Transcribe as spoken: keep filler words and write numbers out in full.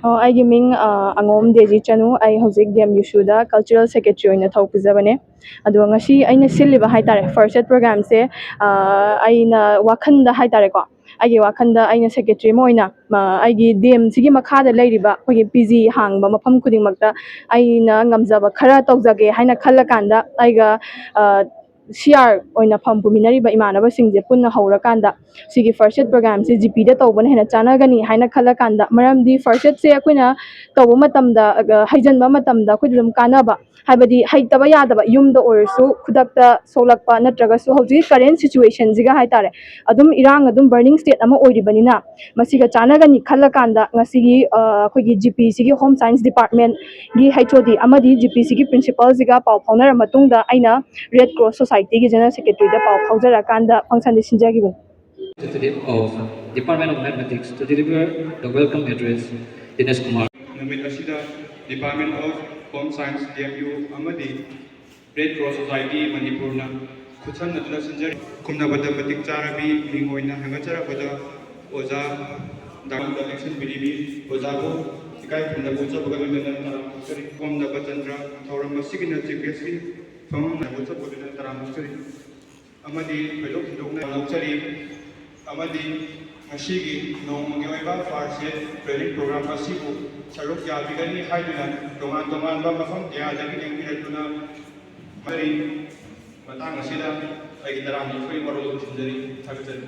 ꯑꯣ, ꯑꯩꯒꯤ ꯃꯤꯡ ꯑ, ꯑꯉꯣꯝ ꯗꯦꯖꯤ ꯆꯅꯨ꯫ ꯑꯩ ꯍꯧꯖꯤꯛ ꯗꯤ ꯑꯦꯝ ꯌꯨ ꯁꯨꯗ ꯀꯜꯆꯔꯦꯜ ꯁꯦꯀ꯭ꯔꯦꯇꯔꯤ ꯑꯣꯏꯅ ꯊꯕꯛ ꯄꯨꯖꯕꯅꯦ꯫ ꯑꯗꯨꯒ ꯉꯁꯤ ꯑꯩꯅ ꯁꯤꯜꯂꯤꯕ ꯍꯥꯏ ꯇꯥꯔꯦ, ꯐꯥꯔꯁ ꯑꯦꯗ ꯄ꯭ꯔꯣꯒ꯭ꯔꯥꯝꯁꯦ, ꯑ, ꯑꯩꯅ ꯋꯥꯈꯜꯗ ꯍꯥꯏ ꯇꯥꯔꯦꯀꯣ, ꯑꯩꯒꯤ ꯋꯥꯈꯜꯗ ꯑꯩꯅ ꯁꯦꯀ꯭ꯔꯦꯇꯔꯤ ꯑꯃ ꯑꯣꯏꯅ, ꯑ, ꯑꯩꯒꯤ ꯗꯤ ꯑꯦꯝ ꯁꯤꯒꯤ ꯃꯈꯥꯗ ꯂꯩꯔꯤꯕ ꯑꯩꯈꯣꯏꯒꯤ ꯄꯤ ꯖꯤ ꯍꯥꯡꯕ ꯃꯐꯝ ꯈꯨꯗꯤꯡꯃꯛꯇ ꯑꯩꯅ ꯉꯝꯖꯕ ꯈꯔ ꯇꯧꯖꯒꯦ ꯍꯥꯏꯅ ꯈꯜꯂꯀꯥꯟꯗ, ꯑꯩꯒ, ꯑ, ꯁꯤ ꯑꯥꯔ ꯑꯣꯏꯅ ꯐꯝ ꯄꯨꯃꯤꯟꯅꯔꯤꯕ ꯏꯃꯥꯟꯅꯕꯁꯤꯡꯁꯦ ꯄꯨꯟꯅ ꯍꯧꯔꯀꯥꯟꯗ, ꯁꯤꯒꯤ ꯐꯥꯔꯁ ꯑꯦꯗ ꯄ꯭ꯔꯣꯒ꯭ꯔꯥꯝꯁꯦ ꯖꯤ ꯄꯤꯗ ꯇꯧꯕꯅ ꯍꯦꯟꯅ ꯆꯥꯟꯅꯒꯅꯤ ꯍꯥꯏꯅ ꯈꯜꯂꯀꯥꯟꯗ, ꯃꯔꯝꯗꯤ ꯐꯥꯔꯁ ꯑꯦꯗꯁꯦ ꯑꯩꯈꯣꯏꯅ ꯇꯧꯕ ꯃꯇꯝꯗ, ꯑ, ꯍꯩꯖꯤꯟꯕ ꯃꯇꯝꯗ ꯑꯩꯈꯣꯏꯗ ꯑꯗꯨꯝ ꯀꯥꯟꯅꯕ, ꯍꯥꯏꯕꯗꯤ ꯍꯩꯇꯕ ꯌꯥꯗꯕ, ꯌꯨꯝꯗ ꯑꯣꯏꯔꯁꯨ ꯈꯨꯗꯛꯇ ꯁꯣꯛꯂꯛꯄ, ꯅꯠꯇ꯭ꯔꯒꯁꯨ ꯍꯧꯖꯤꯛꯀꯤ ꯀꯔꯦꯟ ꯁꯤꯆꯨꯋꯦꯁꯟꯁꯤꯒ ꯍꯥꯏ ꯇꯥꯔꯦ, ꯑꯗꯨꯝ ꯏꯔꯥꯡ ꯑꯗꯨꯝ ꯕꯔꯅꯤꯡ ꯁ꯭ꯇꯦꯠ ꯑꯃ ꯑꯣꯏꯔꯤꯕꯅꯤꯅ, ꯃꯁꯤꯒ ꯆꯥꯟꯅꯒꯅꯤ ꯈꯜꯂꯀꯥꯟꯗ ꯉꯁꯤꯒꯤ, ꯑ, ꯑꯩꯈꯣꯏꯒꯤ ꯖꯤ ꯄꯤ ꯁꯤꯒꯤ ꯍꯣꯝ ꯁꯥꯏꯟꯁ ꯗꯤꯄꯥꯔꯠꯃꯦꯟꯒꯤ ꯍꯩꯆ ꯑꯣ ꯗꯤ ꯑꯃꯗꯤ ꯖꯤ ꯄꯤ ꯁꯤꯒꯤ ꯄ꯭ꯔꯤꯟꯁꯤꯄꯥꯜꯁꯤꯒ ꯄꯥꯎ ꯐꯥꯎꯅꯔ ꯃꯇꯨꯡꯗ ꯑꯩꯅ ꯔꯦꯗ ꯀ꯭ꯔꯣꯁ ꯁꯣꯁꯥꯏꯇꯤꯒꯤ ꯖꯦꯅꯔꯦꯜ ꯁꯦꯀ꯭ꯔꯦꯇꯔꯤꯗ ꯄꯥꯎ ꯐꯥꯎꯖꯔꯀꯥꯟꯗ ꯐꯪꯁꯟꯁꯦ ꯁꯤꯟꯖꯈꯤꯕꯅꯤ꯫ Representative of Department of Mathematics to deliver the welcome address, Dinesh Kumar. ꯅꯨꯃꯤꯠ ꯑꯁꯤꯗ Department of Home Science, D M U, ꯑꯃꯗꯤ Red Cross Society ꯃꯅꯤꯄꯨꯔꯅ ꯈꯨꯠꯁꯝꯅꯗꯨꯅ ꯁꯤꯟꯖꯔꯤ꯫ ꯈꯨꯝꯅꯕꯗ ꯃꯇꯤꯛ ꯆꯥꯔꯕꯤ ꯃꯤꯡ ꯑꯣꯏꯅ ꯍꯦꯟꯒꯠꯆꯔꯛꯄꯗ ꯑꯣꯖꯥ ꯗꯥꯝꯗ ꯂꯦꯡꯁꯤꯟꯕꯤꯔꯤꯕꯤ ꯑꯣꯖꯥꯕꯨ ꯏꯀꯥꯏ ꯈꯨꯝꯅꯕ ꯎꯠꯆꯕꯒ ꯂꯣꯏꯅꯅ ꯇꯔꯥꯝꯅ ꯑꯣꯛꯆꯔꯤ꯫ ꯈꯨꯝꯅꯕ ꯆꯟꯗ꯭ꯔ ꯊꯧꯔꯝ ꯑꯁꯤꯒꯤꯅ ꯆꯤꯐ ꯒꯦꯁꯀꯤ ꯐꯝꯐꯝꯅ ꯎꯠꯆꯕꯒ ꯂꯣꯏꯅꯅ ꯇꯔꯥꯝꯅ ꯑꯣꯛꯆꯔꯤ꯫ ꯑꯃꯗꯤ ꯊꯣꯏꯗꯣꯛ ꯍꯦꯟꯗꯣꯛꯅ ꯂꯧꯖꯔꯤ꯫ ꯑꯃꯗꯤ ꯉꯁꯤꯒꯤ ꯅꯣꯡꯃꯒꯤ ꯑꯣꯏꯕ ꯐꯥꯔꯁ ꯑꯦꯗ ꯇ꯭ꯔꯦꯅꯤꯡ ꯄ꯭ꯔꯣꯒ꯭ꯔꯥꯝ ꯑꯁꯤꯕꯨ ꯁꯔꯨꯛ ꯌꯥꯕꯤꯒꯅꯤ ꯍꯥꯏꯗꯨꯅ ꯇꯣꯉꯥꯟ ꯇꯣꯉꯥꯟꯕ ꯃꯐꯝ ꯀꯌꯥꯗꯒꯤ ꯂꯦꯡꯕꯤꯔꯛꯇꯨꯅ ꯃꯔꯤ ꯃꯇꯥꯡ ꯑꯁꯤꯗ ꯑꯩꯒꯤ ꯇꯔꯥꯝꯅ ꯑꯣꯛꯄꯒꯤ ꯋꯥꯔꯣꯜ ꯂꯣꯏꯁꯤꯟꯖꯔꯤ꯫ ꯊꯥꯒꯠꯆꯔꯤ꯫